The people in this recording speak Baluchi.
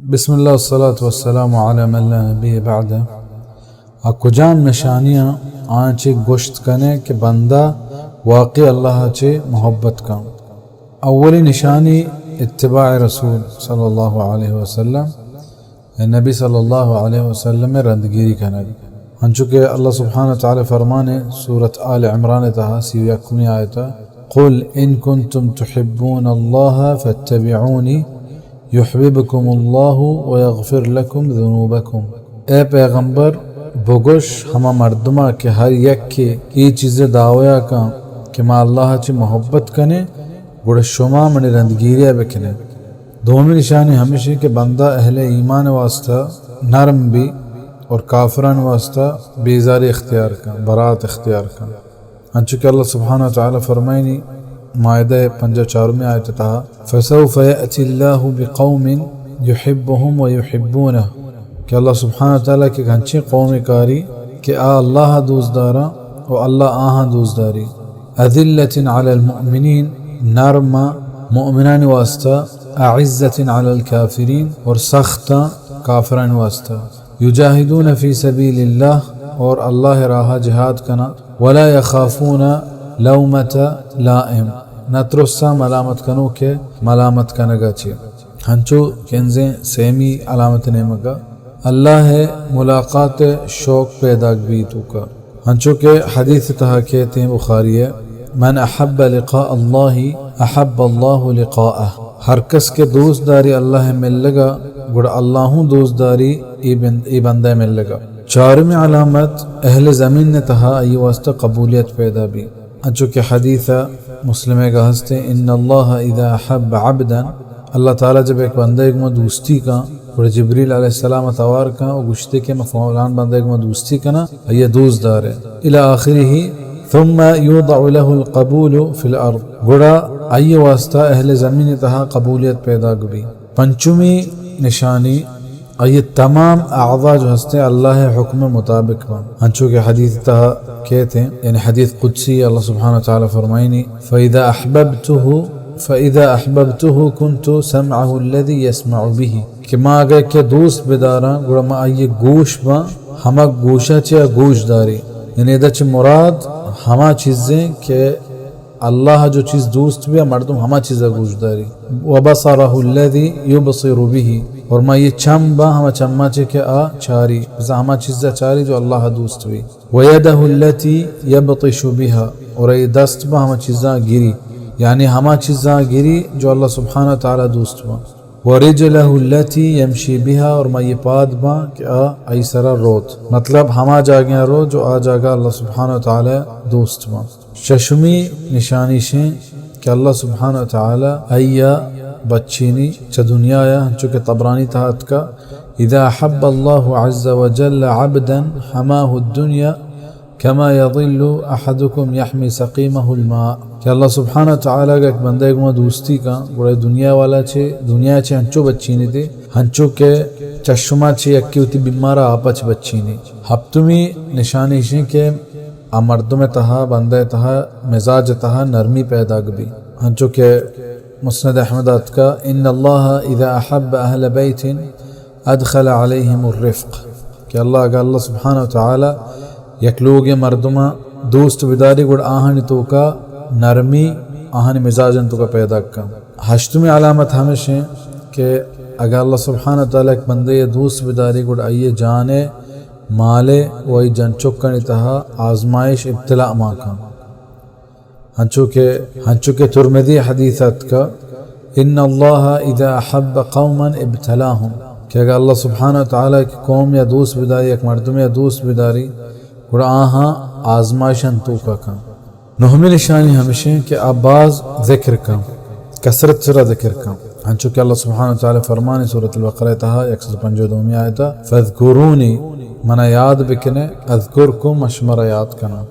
بسم اللہ والصلاة والسلام علی من لا نبی بعدہ۔ آ کجام نشانیاں آں چہ گوشت کنے کہ بندہ واقعی اللہ چہ محبت کن؟ اولی نشانی اتباع رسول صلی اللہ علیہ وسلم، نبی صلی اللہ علیہ وسلم رندگیری کنگ۔ ہنچو کہ اللہ سبحانہ وتعالی فرمانے سورت آل عمران تہا سی و یکمی آیتا، قل ان کنتم تحبون اللہ فاتبعونی یحببکم اللہ ویغفر لکم ذنوبکم۔ اے پیغمبر، بگوش ہما مردما کہ ہر یکے اے چیزے دعویٰ کن کہ ما اللہ چہ محبت کنیں، گڑا شما منی رندگیریا بکنیں۔ دومی نشانی ہمیش انت کہ بندہ اہل ایمان واسطہ نرم بی اور کافران واسطہ بیزاری اختیار کن، برات اختیار کن۔ انچو کہ اللہ سبحانہ وتعالی فرمائنی مائدہ پنجاہ چارمی آیت تہا، فسوف یأتی اللہ بقوم یحبهم ویحبونہ، کہ اللہ سبحانہ وتعالی کہ ہنچیں قومے کاری کہ آ اللہ دوست داراں و اللہ آہاں دوست داری۔ اذلة علی المؤمنین، نرم مؤمنانی واسطہ، اعزة علی الکافرین، اور سخت کافرانی واسطہ۔ یجاہدون فی سبیل اللہ، اور اللہ راہ جہاد کنا، ولا یخافون لومۃ لائم، نہ ترساں ملامت کنوکے ملامت کنگا چہ۔ ہنچو کنزیں سیمی علامت نیمگا اللہ ملاقات شوق پیداک بی توکا۔ ہنچو کہ حدیث تہا کہتے ہیں بخاری ہے، من احب لقاء اللہ احب اللہ لقاءہ، ہر کس کہ دوست داری اللہ ملگا، گڑا اللہ ہوں دوست داری ای بند-، ای بندہ ملگا۔ چارمی علامت، اہل زمین تہا ای واسطہ قبولیت پیدا بی۔ انچو کہ حدیث مسلم گا ہستے، ان اللہ اذا احب عبدا، اللہ تعالی جب ایک بندہ گما دوستی کن، گڑا جبریل علیہ السلام توار کن و گوشتے کہ ما فلان بندہ گما دوستی کنا، آئی دوست دارے۔ الی آخرہ، ثم یوضع لہ القبول فی الارض، گڑا آئی واسطہ اہل زمین تہا قبولیت پیدا بی۔ پنچمی نشانی، آئی تمام اعضاء جو ہستے اللہ حکم مطابق بن۔ ہنچو کہ حدیث تہا کہتے ہیں، یعنی حدیث قدسی، اللہ سبحانہ وتعالی فرمائنی، فاذا احببتہ، فاذا احببتہ کنت سمعہ الذی یسمع بہ، کہ ما اگہ کہ دوست بداراں، گڑا ما آئی گوش باں، ہما گوشا چہ گوش داری۔ یعنی ادا چہ مراد ہما چیزیں کہ اللہ جو چیز دوست بی، مردم ہما چیزا گوش داری۔ وبصرہ الذی یبصر بہ، اور ما آئی چم باں ہما چما چہ کہ آ چاری، بزاں ہما چیزا چاری جو اللہ دوست بی۔ ویدہ التی یبطش بہا، اور آئی دست باں ہما چیزا گری، یعنی ہما چیزا گری جو اللہ سبحانہ وتعالی دوست باں۔ ورجلہ التی یمشی بہا، اور ما آئی پاد باں کہ آ آئی سرا روت، مطلب ہما جاگہاں روت جو آ جاگہ اللہ سبحانہ وتعالی دوست باں۔ ششمی نشانی شیں کہ اللہ سبحانہ وتعالی آئی بچینی چہ دنیایا، ہنچو کہ طبرانی تہا اتکا، اذا احب اللہ عز وجل عبدا حماہ الدنیا کما یظل احدکم یحمی سقیمہ الماء، کہ اللہ سبحانہ وتعالی اگہ ایک بندہ گما دوستی کن، گڑا دنیا والا چہ، دنیا چہ ہنچو بچینی دے، ہنچو کہ چشما چہ یکے وتی بیمارا آپا چہ بچینی۔ ہپتمی نشانی شیں کہ آ مردم تہا، بندہ تہا، مزاج تہا نرمی پیدا بی۔ ہنچو کہ مسند احمد اتکا، ان اللہ اذا احب اہل بیت ادخل علیہم الرفق، کہ اللہ، اگہ اللہ سبحانہ وتعالی یک لوگے مردماں دوست بداری، گڑا آہانی توکا نرمی، آہانی مزاجن توکا پیدا کن۔ ہشتمی علامت ہمیش ہیں کہ اگہ اللہ سبحانہ وتعالی یک بندے دوست بداری، گڑا آئی جانے، مالے و آئی جنچکانی تہا آزمائش، ابتلاء مان کن۔ ہنچو کہ، ہنچو کہ ترمذی حدیث اتکا، ان اللہ اذا احب قوما ابتلاهم، کہ اگہ اللہ سبحانہ وتعالی کہ قوم یا دوست بداری، یک مردم یا دوست بداری، گڑا آہاں آزمائشان توکا کن۔ نہمی نشانی ہمیش ہیں کہ آ باز ذکر کن، کثرت سرا ذکر کن۔ ہنچو کہ اللہ سبحانہ وتعالی فرمانے سورۃ البقرہ تہا یک سد پنجاہ دومی آیتا، فاذکرونی، منا یاد بکنے، اذکرکم، من شمارا یاد کناں۔